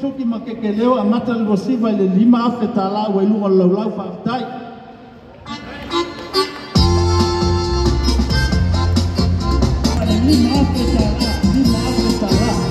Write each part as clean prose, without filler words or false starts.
Suki ma Keke Leo amata le 29 i le $5,000 ua i luga o le laulau faafetai. $5,000, $5,000.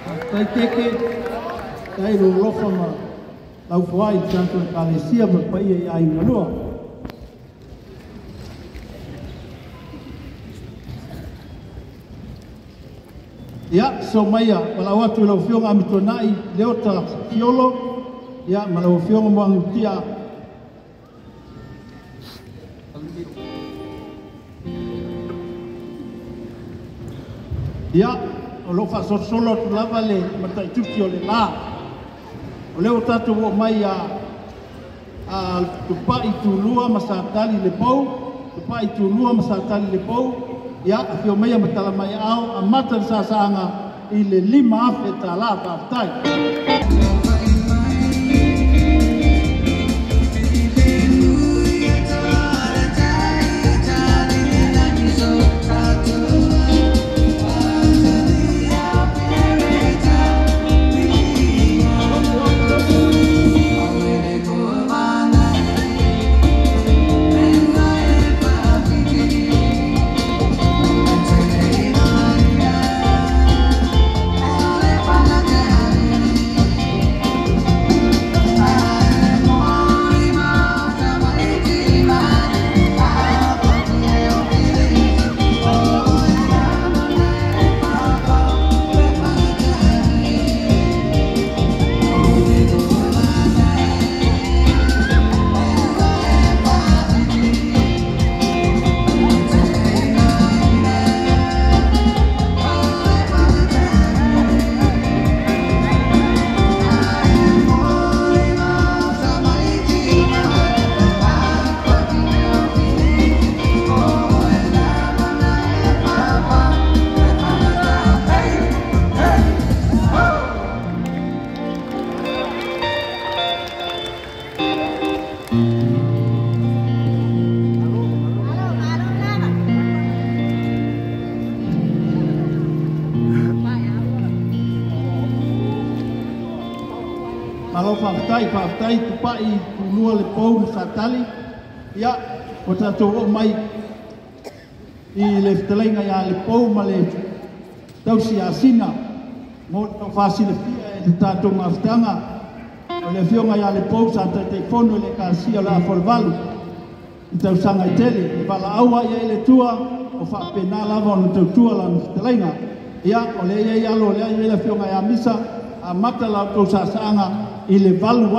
Faafetai Keke, faafetai lou alofa ma lau foai i le tatou Ekalesia ma le paia i aiga lua. Ia, so maia, walau atu i lau Afioga Amituanai Leota Fiolo, ia, ma lau Afioga Moagutia. Ia, o lou faasolosolo atu lava le mataitusi o le la. O lea ua tatou oo mai a Tupai Tulua ma Satali le Pou, Tupai Tulua ma Satali le Pou, ia, afio maia ma tala mai ao, amata le sasaaga i le $5,000 faafetai. Malo faafetai, faafetai Tupai Tulua le Pou ma Satali. Ia, ua tatou oo mai i le fetalaiga ia le Pou ma le tausi asina mo le taufasilafia e le tatou mafutaga. O le afioga ia le Pou sa taitaifono i le Ekalesia o le Afolvalu i tausaga e tele, e valaau ai i le tua o faapena lava ona tautua lana fetalaiga. Ia, o lea i ai alo, o lea i ai le afioga ia Misa, amata la outou sasaaga i le $8,000,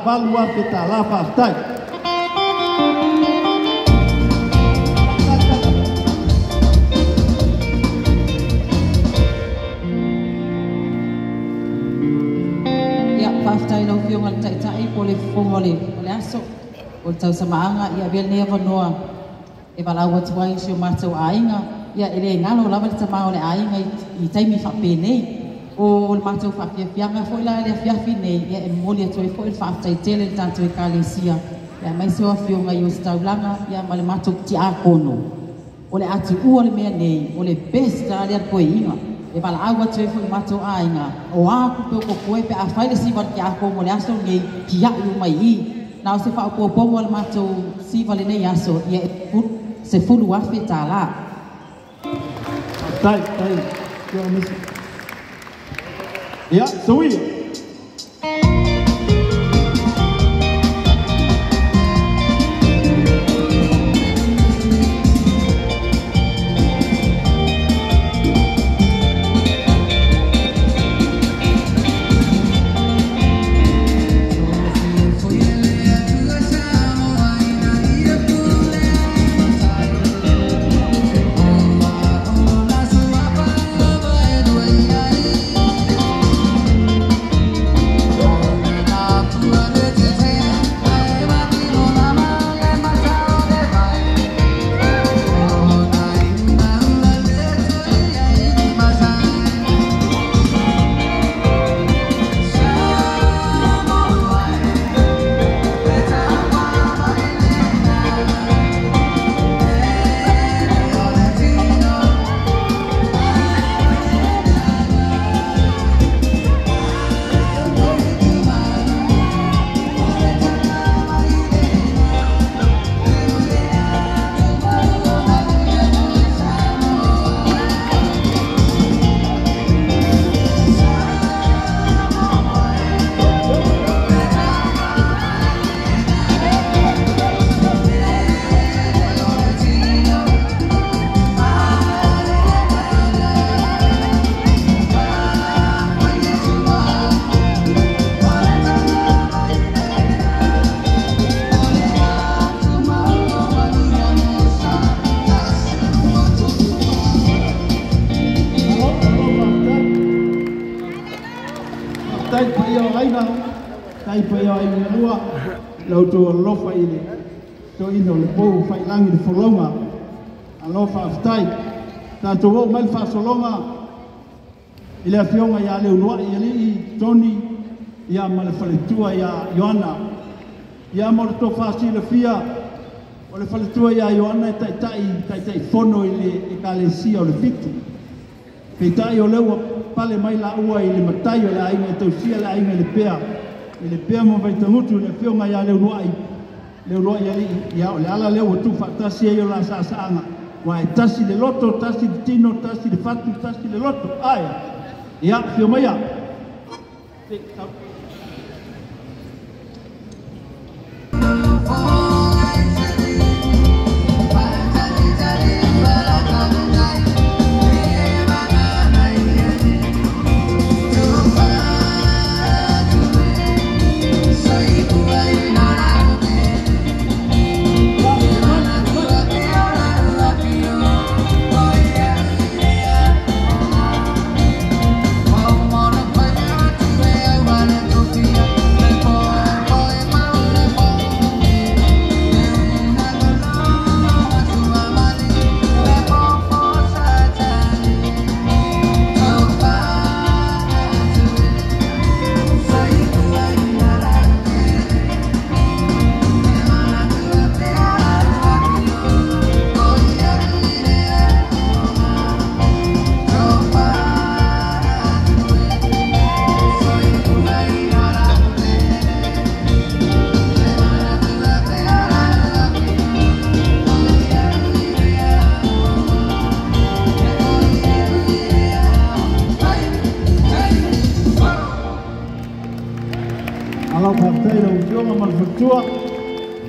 $8,000 faafetai. Ia, faafetai lau Afioga i le Taitai po le fofoga o le aso o le tausamaaga. Ia avea lenei avanoa e valaau atu ai i si o matou aiga. Ia e le galo lava le tamā o le aiga i taimi faapenei. O le matou faafiafiaga foi la le afiafi nei, ia e momoli atu ai foi le faafetai tele i le tatou Ekalesia Ia mai se o afioga i Ositaulaga ia ma le matou tiakono. O le atuua le mea nei, o le best a le toeaina. E valaau atu ai foi i matou aiga, o a tupe o totoe pe afai le siva o le tiakono o le aso lenei, tiai uma i i. Na o se faaopoopoga o le matou siva lenei aso, ia e $10,000. Tai, tai, ia misi. Ia, suia. Tai pa ia o aina, tai pa ia o aina lua, lau tō alofa i le toeaina o le pou failangi le folauga. Alofa faafetai. Tatou oo mai le faasologa i le afioga ia Leuluai Alii Toni ia ma le faletua ia Ioana. Ia mo le tofa silafia o le faletua ia Ioana e taitai fono i le ekalesia o le Fitu. Peitai o lea ua pale mai laua i le matai o le aiga e tausia le aiga i le pea ma Vaitagutu le afioga ia Leuluai Alii. Ia o le ala lea ua tuufaatasi ai o la saasaaga. Ua e tasi le loto, tasi le tino, tasi le fatu, tasi le loto. Ae, ia, afio maia.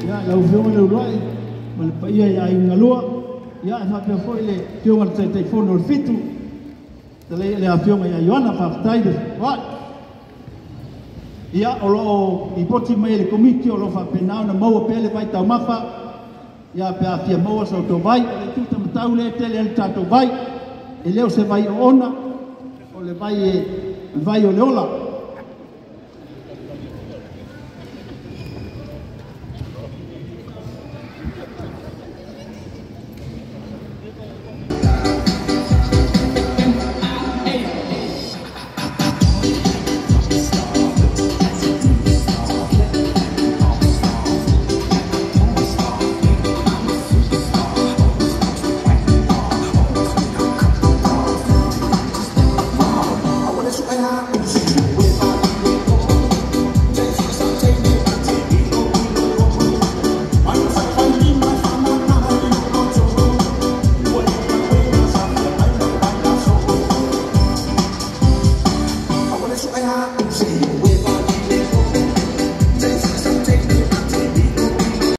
Ia lau afioga Leuluai ma le paia ia aiga lua. Ia e faapea foi le afioga le Taitaifono o le Fitu, le afioga ia Ioana, faafetai le vai. Ia o loo lipoti mai e le komiti o loo faapena ona maua pea le vai taumafa. Ia pe afia maua sa outou vai, o le tuta matau lea e tele ai le tatou vai, e le o se vai oona, o le vai e vai o le ola.